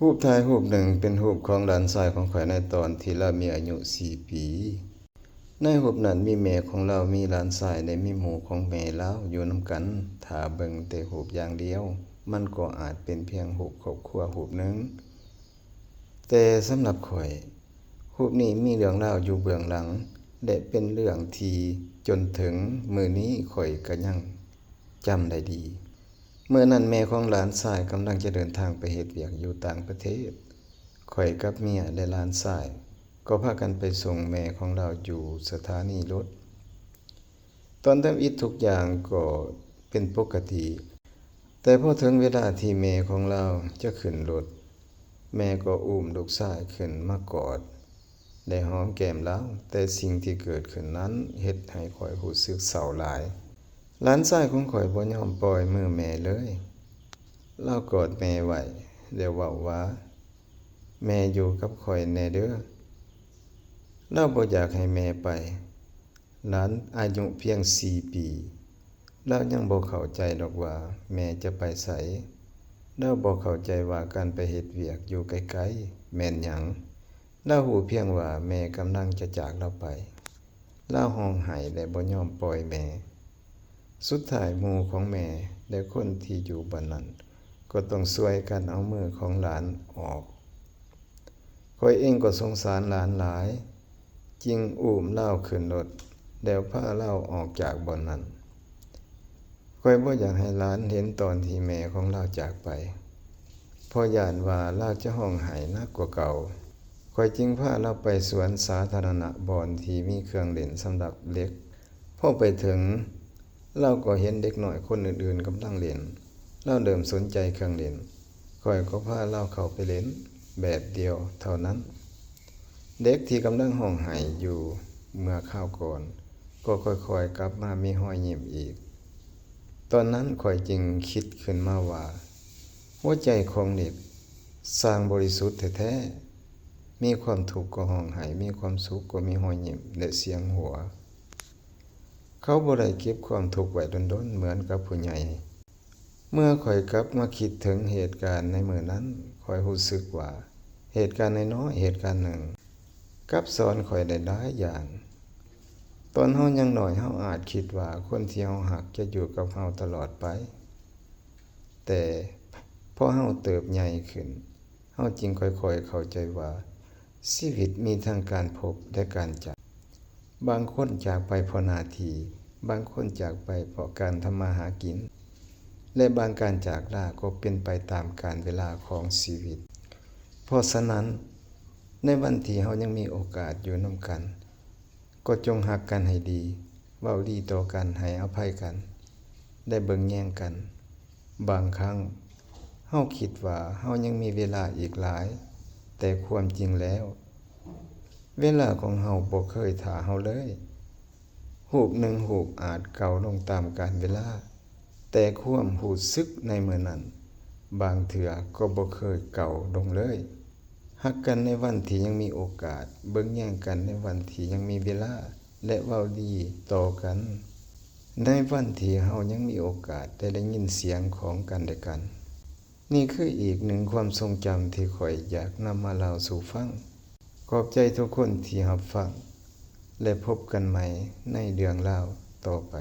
ຮູບຖ່າຍຮູບໜຶ່ງເປັນຮູບຂອງຫຼານຊາຍຂອງຂ້ອຍໃນຕອນທີ່ລາວມີອາຍຸສີ່ປີ. ໃນຮູບນັ້ນມີແມ່ຂອງລາວ, ມີຫຼານຊາຍ ແລະ ມີໝູ່ຂອງແມ່ລາວຢູ່ນຳກັນ. ຖ້າເບິ່ງແຕ່ຮູບຢ່າງດຽວ, ມັນກໍອາດເປັນພຽງຮູບຄອບຄົວຮູບໜຶ່ງ. ແຕ່ສຳລັບຂ້ອຍ, ຮູບນີ້ມີເລື່ອງລາວຢູ່ເບື້ອງຫຼັງ ແລະ ເປັນເລື່ອງທີ່ຈົນເຖິງມື້ນີ້ຂ້ອຍກໍຍັງຈຳໄດ້ດີ. ມື້ນັ້ນແມ່ຂອງຫຼານຊາຍກຳລັງຈະເດີນທາງໄປເຮັດວຽກຢູ່ຕ່າງປະເທດ. ຂ້ອຍກັບເມຍ ແລະ ຫຼານຊາຍກໍພາກັນໄປສົ່ງແມ່ຂອງລາວຢູ່ສະຖານີລົດ. ຕອນທຳອິດທຸກຢ່າງກໍເປັນປົກກະຕິ, ແຕ່ພໍເຖິງເວລາທີ່ແມ່ຂອງລາວຈະຂຶ້ນລົດ, ແມ່ກໍອຸ້ມລູກຊາຍຂຶ້ນມາກອດ ແລະ ຫອມແກ້ມລາວ, ແຕ່ສິ່ງທີ່ເກີດຂຶ້ນນັ້ນເຮັດໃຫ້ຂ້ອຍຮູ້ສຶກເສົ້າຫຼາຍ. ຫຼານຊາຍຂອງຂ້ອຍບໍ່ຍອມປ່ອຍມືແມ່ເລີຍ. ລາວກອດແມ່ໄວ້ ແລະ ເວົ້າວ່າ, ແມ່ຢູ່ກັບຂ້ອຍແດ່ເດີ. ລາວບໍ່ຢາກໃຫ້ແມ່ໄປ. ຫຼານອາຍຸພຽງສີ່ປີ, ລາວຍັງບໍ່ເຂົ້າໃຈດອກວ່າແມ່ຈະໄປໃສ. ລາວບໍ່ເຂົ້າໃຈວ່າການໄປເຮັດວຽກຢູ່ໄກໆແມ່ນຫຍັງ. ລາວຮູ້ພຽງວ່າແມ່ກຳລັງຈະຈາກລາວໄປ. ລາວຮ້ອງໄຫ້ ແລະ ບໍ່ຍອມປ່ອຍແມ່. ສຸດທ້າຍໝູ່ຂອງແມ່ ແລະ ຄົນທີ່ຢູ່ບ່ອນນັ້ນ ກໍຕ້ອງຊ່ວຍກັນເອົາມືຂອງຫຼານອອກ. ຂ້ອຍເອງກໍສົງສານຫຼານຫຼາຍ, ຈຶ່ງອຸ້ມລາວຂຶ້ນລົດ ແລ້ວພາລາວອອກຈາກບ່ອນນັ້ນ. ຂ້ອຍບໍ່ຢາກໃຫ້ຫຼານເຫັນຕອນທີ່ແມ່ຂອງລາວຈາກໄປ, ເພາະຢ້ານວ່າລາວຈະຮ້ອງໄຫ້ໜັກກວ່າເກົ່າ. ຂ້ອຍຈຶ່ງພາລາວໄປສວນສາທາລະນະ ບ່ອນທີ່ມີເຄື່ອງຫຼິ້ນສຳລັບເດັກ. ພໍໄປເຖິງ, ລາວກໍເຫັນເດັກນ້ອຍຄົນອື່ນໆກຳລັງຫຼິ້ນ. ລາວເລີ່ມສົນໃຈເຄື່ອງຫຼິ້ນ. ຂ້ອຍກໍພາລາວເຂົ້າໄປຫຼິ້ນແບບດຽວເທົ່ານັ້ນ. ເດັກທີ່ກຳລັງຮ້ອງໄຫ້ຢູ່ເມື່ອຄາວກ່ອນ ກໍຄ່ອຍໆກັບມາມີຮອຍຍິ້ມອີກ. ຕອນນັ້ນຂ້ອຍຈຶ່ງຄິດຂຶ້ນມາວ່າ, ຫົວໃຈຂອງເດັກຊ່າງບໍລິສຸດແທ້ໆ. ມີຄວາມທຸກກໍຮ້ອງໄຫ້, ມີຄວາມສຸກກໍມີຮອຍຍິ້ມ ແລະ ສຽງຫົວ. ເຂົາບໍ່ໄດ້ເກັບຄວາມທຸກໄວ້ດົນໆເໝືອນກັບຜູ້ໃຫຍ່. ເມື່ອຂ້ອຍກັບມາຄິດເຖິງເຫດການໃນມື້ນັ້ນ, ຂ້ອຍຮູ້ສຶກວ່າເຫດການນ້ອຍໆເຫດການໜຶ່ງ ກັບສອນຂ້ອຍໄດ້ຫຼາຍຢ່າງ. ຕອນເຮົາຍັງນ້ອຍ, ເຮົາອາດຄິດວ່າຄົນທີ່ເຮົາຮັກຈະຢູ່ກັບເຮົາຕະຫຼອດໄປ. ແຕ່ພໍເຮົາເຕີບໃຫຍ່ຂຶ້ນ, ເຮົາຈຶ່ງຄ່ອຍໆເຂົ້າໃຈວ່າ ຊີວິດມີທັງການພົບ ແລະ ການຈາກ. ບາງຄົນຈາກໄປເພາະໜ້າທີ່, ບາງຄົນຈາກໄປເພາະການທຳມາຫາກິນ ແລະ ບາງການຈາກລາກໍເປັນໄປຕາມການເວລາຂອງຊີວິດ. ເພາະສະນັ້ນ, ໃນວັນທີ່ເຮົາຍັງມີໂອກາດຢູ່ນຳກັນ, ກໍຈົ່ງຮັກກັນໃຫ້ດີ, ເວົ້າດີຕໍ່ກັນ, ໃຫ້ອະໄພກັນ ແລະ ເບິ່ງແຍງກັນ. ບາງຄັ້ງເຮົາຄິດວ່າເຮົາຍັງມີເວລາອີກຫຼາຍ, ແຕ່ຄວາມຈິງແລ້ວ ເວລາຂອງເຮົາບໍ່ເຄີຍຖ້າເຮົາເລີຍ. ຮູບໜຶ່ງຮູບອາດເກົ່າລົງຕາມການເວລາ, ແຕ່ຄວາມຮູ້ສຶກໃນມື້ນັ້ນບາງເທື່ອກໍບໍ່ເຄີຍເກົ່າລົງເລີຍ. ຮັກກັນໃນວັນທີ່ຍັງມີໂອກາດ, ເບິ່ງແຍງກັນໃນວັນທີ່ຍັງມີເວລາ ແລະ ເວົ້າດີຕໍ່ກັນໃນວັນທີ່ເຮົາຍັງມີໂອກາດໄດ້ໄດ້ຍິນສຽງຂອງກັນແລະກັນ. ນີ້ຄືອີກໜຶ່ງຄວາມຊົງຈຳທີ່ຂ້ອຍຢາກນຳມາເລົ່າສູ່ຟັງ. ຂອບໃຈທຸກຄົນທີ່ຮັບຟັງ ແລະ ພົບກັນໃໝ່ໃນເລື່ອງລາວຕໍ່ໄປ.